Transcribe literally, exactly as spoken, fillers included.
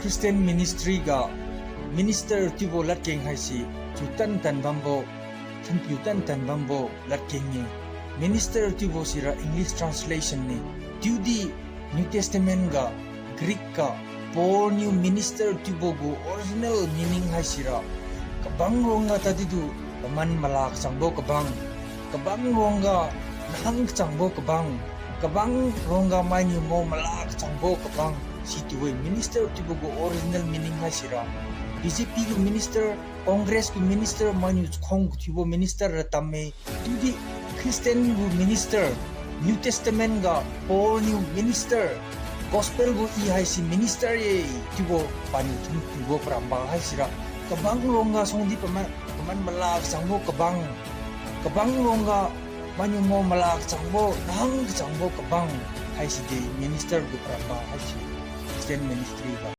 Christian ministry ga minister chiubo ladkeng haise chiutan tan bambo, thanpiu tan tan bambo ladkeng-e. Minister chiubo sira English translation-e. Chiudi New Testament ga Greek ga Paul niu minister chiubo gu original meaning haisira kabang ruangga tadidu paman mala kachangbo kabang, kabang ruangga nahang kachangbo kabang, kabang ruangga mainiu ngao mala kachangbo kabang, situ-e minister chiubo gu original meaning haisira. B J P gu minister, Congress gu minister, mainiu chakhuang kathiubo minister ra tamme, chiudi Christian gu minister, New Testament ga Paul niu minister, gospel gu i haise minister ye, chiubo paniu thanpiubo paramba haisira kabang ruangga suangdi paman, paman mala kachangbo kabang, kabang ruangga mainiu ngao mala kachangbo, nahang kachangbo kabang, haisi de minister gu paramba haise Christian ministry ga.